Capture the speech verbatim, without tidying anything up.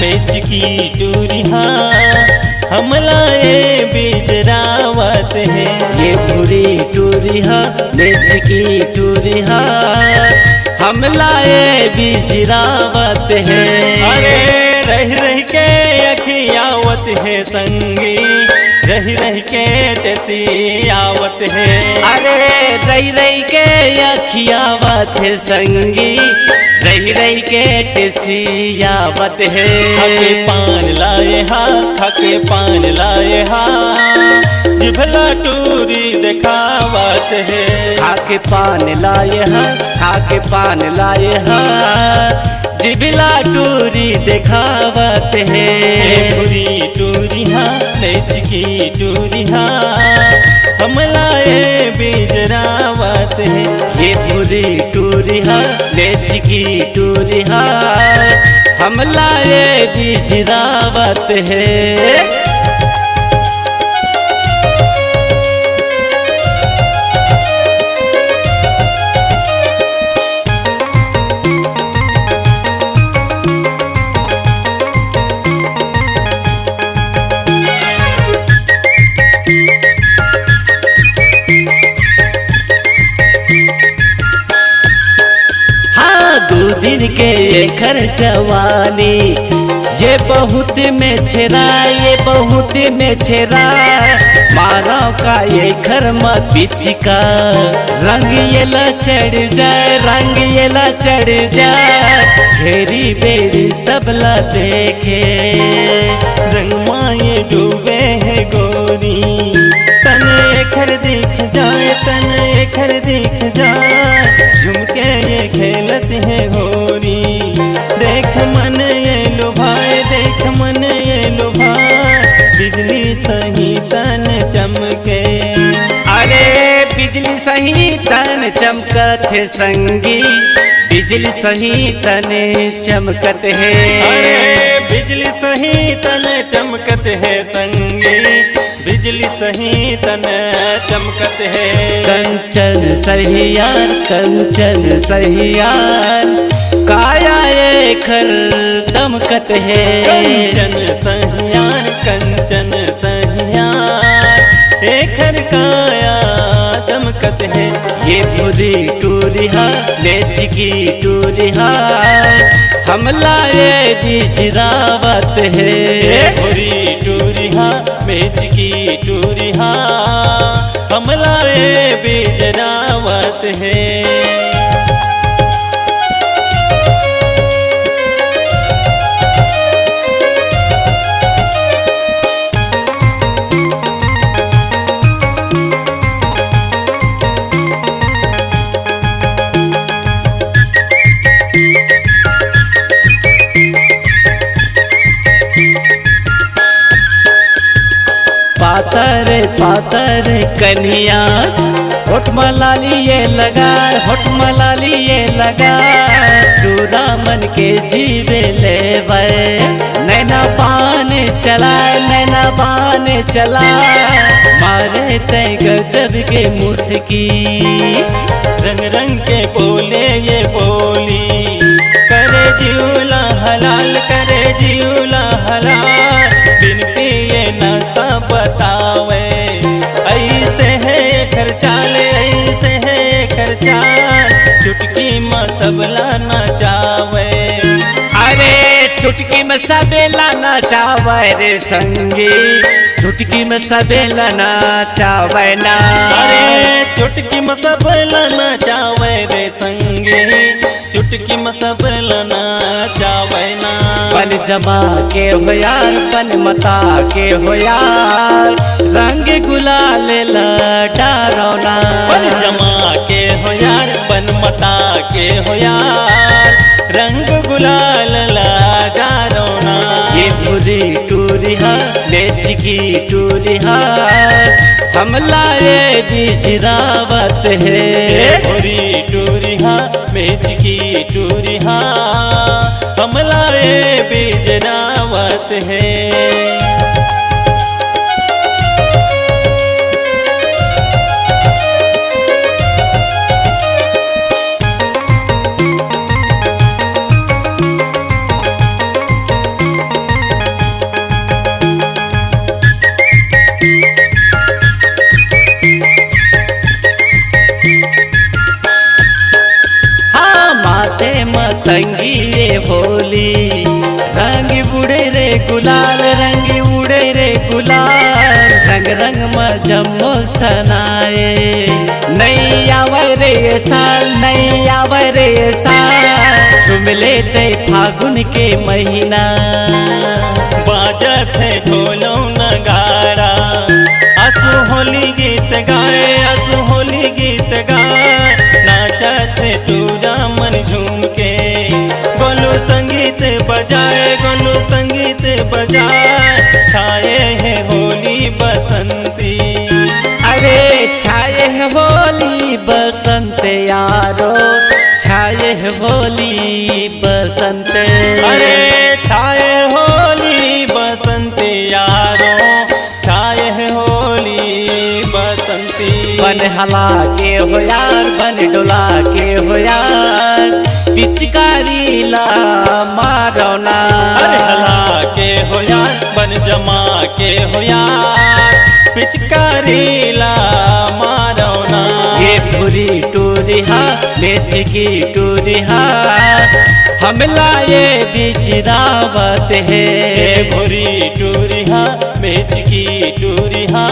एचकी टूरी हा हमला ए बिजरावत हे। ये भूरी टूरी हा, नेचकी टूरी हा, हमला ए बिजरावत हे। अरे रहि रहि के अखियावत हे संगी, रहि रहि के टेसी आवत हे। अरे रहि रहि के अखियावत हे संगी, रहि रहि के टेसी आवत हे। खाके पान लाए हा, खाके पान लाए हा, जिभला टूरी देखावत हे। खाके पान लाए हा, खाके पान लाए हा, जिभला टूरी देखावत हे। ए भूरी टूरी हा, नेचकी टूरी हा, हमला ए बिजरावत हे। ये भूरी टूरी हा, नेचकी टूरी हा, हमला ए बिजरावत हे। हाँ, दू दिन के एखर जवानी, ये बहुत मेछरा, ये बहुत मेछरा। मारो का एखर म पिचका, रंग येला चढ़ जाए, रंग येला चढ़ जाए। घेरी बेरी सबला देखे, रंग माये डूबे हे गोरी। तन एखर दिख जाए, तन एखर दिख जाए, झुमके ये खेलत हे होरी। देख मन ये लुभाए, देख मन ये लुभाए, बिजली सही तन चमके। अरे बिजली सही तन चमकत हे संगी, बिजली सही तन चमकत हे। अरे बिजली सही तन चमकत हे संगी, बिजली सही तन चमकत हे। कंचन सहियार, कंचन सहियार, काया एखर दमकत हे। कंचन सहियार, कंचन सहियार, एखर काया दमकत हे। ये भूरी टूरी हा, नेचकी टूरी हा, हमला ए बिजरावत हे। ए भूरी टूरी हा, मेचकी टूरी हा, हमला ए बिजरावत हे। पातर पातर कनिया, होठ म लाली ये लगा, होठ म लाली ये लगा, टूरा मन के जीवे लेवे। नैना बान चलाए, नैना बान चलाए, मारे तै गजब के मुस्की। रंग रंग के बोले ये बोली, करे जिउला हलाल, करे जिउला हलाल, बिन पिए नशा बतावे। ऐसे हे एखर चाल, ऐसे हे एखर चाल, चुटकी म सबला नचावे। अरे चुटकी म सबेला नचावे रे संगी, चुटकी म सबेला नचावे ना। अरे चुटकी म सबेला नचावे रे संगी, चुटकी म सबेला नचावे ना। बन जमा के हो यार, बन मता के हो यार, रंग गुलाल ला डारो ना। बन जमा के हो यार, बन मता के हो यार, रंग गुलाल ला डारो ना। ये भूरी टूरी हा, नेचकी टूरी हा, हमला ए बिजरावत हे। ए भूरी टूरी हा, मेचकी टूरी हा, हमला ए बिजरावत हे। ते मतंगी ये होली। रंग उड़े रे गुलाल, रंग उड़े रे गुलाल, रंग रंग म जम्मो सनाए। नई आवे रे ये साल, नई आवे रे ये साल, झूम लेते फागुन के महीना। बाजत हे ढोल नगाड़ा, आसु होली गीत गाए, आसु होली गीत गाए, नाचत हे टूरा मन झूम के। गोलू संगीत बजाए, गोलू संगीत बजाए, छाए हे होली बसंती। अरे छाए हे होली बसंत यारो, छाए हे होली बसंत। अरे छाए होली बसंत यारो, छाए हे होली बसंती। बन हला के हो यार, बन डोला के हो यार, पिचकारी ला मारो ना। अरे हला के हो यार, बन जमा के हो यार, पिचकारी ला मारो ना। ये भूरी टूरी हा, मेचकी टूरी हा, हमला ये बिचरावत हे। ये भूरी टूरी हा, मेचकी टूरी हा,